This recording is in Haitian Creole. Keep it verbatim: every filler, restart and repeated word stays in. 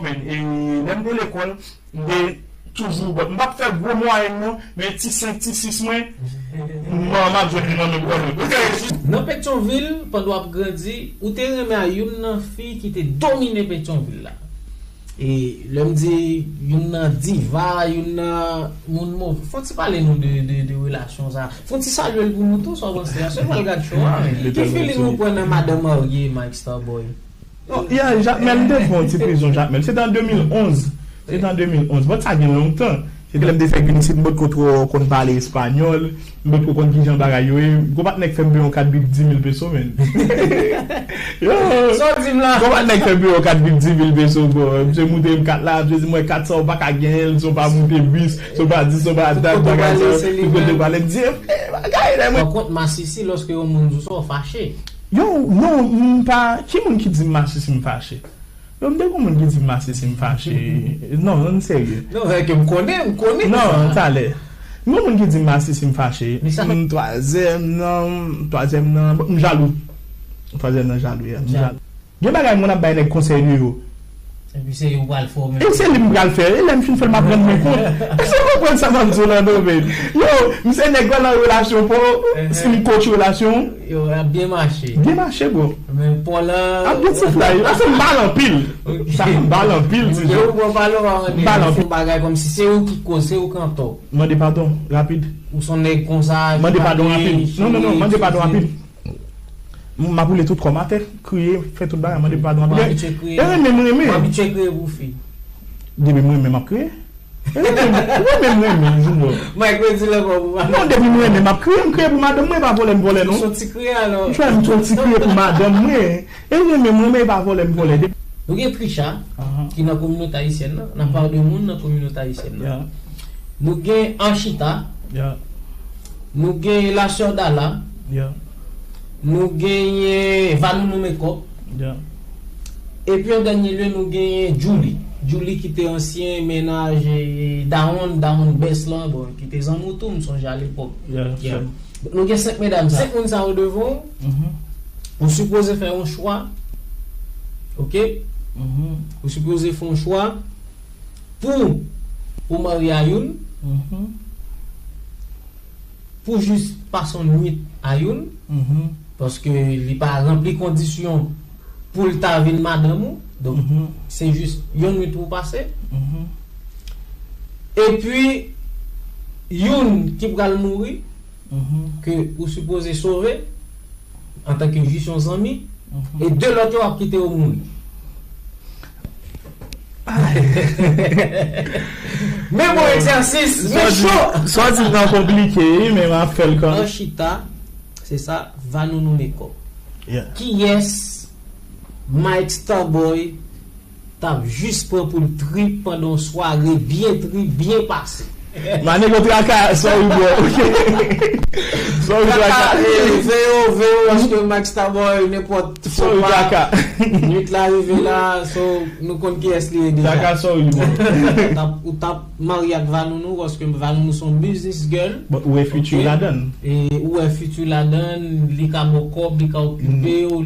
E lè m te lekòl, m te toujou, m p ap fè gwo mwayèn non, men ti senk, ti sis mwen, m m ap jwenn li nan men granmoun. Nan Petyonvil, pandan w ap grandi, ou te renmen a youn nan fi ki te domine Petyonvil la. E lè m di youn nan diva, youn nan moun mo, fon ti pale nou de, de, de relasyon sa. Fon ti salye l pou nou tou, sa w panse? Paske m al gad show a. Ki feeling ou pran nan madan marye, Mike Starboy? Non, yeah, Jakmèl, m te fè yon ti prizon Jakmèl. Se te an de mil onz. Se te an de mil onz. But sa gen lontan. Se te lè m te fèk vin isit, m potko twò konn pale espanyòl. M potko konn kijan bagay yo ye. Gwo patnè k fè m peye yon kat bib di mil peso, menn. Yo! Sa w di m la? Gwo patnè k fè m peye yon kat bib di mil peso, bro. Misye moute m kat la, misye di mwen kat sa w pa ka genyen l, si w pa moute bis, si w pa di, si w pa dat, bagay sa, tout kote w prale, m di, eh, bagay la, mwen. Pankont, masisi, lòske yon moun di w sa, w fache. Yo, non, m pa, ki moun ki di m masisi m fache? Yo, m te gon moun ki di m masisi m fache. Non, ann serye. Non, se ke m konnen, m konnen sa. Non, talè. M gon moun ki di m masisi m fache. M twazyèm nan, twazyèm nan, m jalou. Twazyèm nan jalou, yeah, m jalou. Gen bagay moun ap bay nèg konsèy de yo. Epi se yo pral fè w menm. E se li m pral fè. E lè m fin fè l, m ap rann mwen kont. Èske w konprann sa m ap di w la, non, men? Yo, m se nèg la nan relasyon pa w, si m coach relasyon. Yo, ap byen mache. Byen mache, bro. Men pa w la. Ap byen ti fly. Sa fè m bal anpil. Sa fè m bal anpil, ti jan. Ou pran pale w pa mande. M bal anpil. Fè yon bagay kòmsi se ou ki koz, se ou ki antò. Mande padon, rapid. Ou se yon nèg konsa. Mande padon rapid. Non, non, non, mande padon rapid. M ap woule tout kò m atè, kriye, fè tout bagay, mande padon. Ou abitye kriye? E renmen m renmen. Ou abitye kriye pou fi? Depi m renmen, m ap kriye. E renmen m renmen, Junior. Mwen kredi lè kò pou madanm. Non, depi m renmen, m ap kriye, m kriye pou madanm mwen, e pa vòlè m vòlè non. Ou se yon ti kriye alò. M chwazi m se yon ti kriye pou madanm mwen. E renmen m renmen, e pa vòlè m vòlè. Depi Nou gen Trisha, ki nan kominote ayisyèn nan, nan pa de moun nan kominote ayisyèn nan. Nou gen Anchita, nou gen La Sœur Dala, nou genyen Vanounou Makeup, epi an dènye lye, nou genyen Djouly. Djouly ki te ansyen mennaj, eh, Dawonn, Dawonn Best lan, bon, ki te zanmi w tou, m sonje alepòk. Nou gen senk medam, senk moun sa yo devan w. Ou sipoze fè yon chwa. Oke? Ou sipoze fè yon chwa pou, pou marye a youn. Pou jis pase yon nwit a youn. Paske li pa ranpli kondisyon pou l ta vin madanm ou. Donk, se jis yon nwit pou w pase. Epi, youn ki pral mouri, ke ou sipoze sove antanke jis yon zanmi, e de lòt yo ap kite yo mouri. Men bon egzèsis, men cho! Sa w di nan konplike, wi, men m ap fè l kanmenm. Anchita, se sa, Vanounou Makeup. Kiyès Mike Starboy t ap jis pran pou l trip pandan yon sware byen trip, byen pase. Manego Traka, sorry bro, oke? Sorry Traka, Traka. Eh, veye w, veye w, paske Mike Starboy, nenpòt fo pa, nwit la rive la, so, nou konn kiyès li ye deja. Traka, sorry bro. Ou t ap, ou t ap marye ak Vanounou, paske Vanounou se yon business girl. But ou wè future ladan l. E ou wè future ladan l, li ka ba w kòb, li ka okipe w.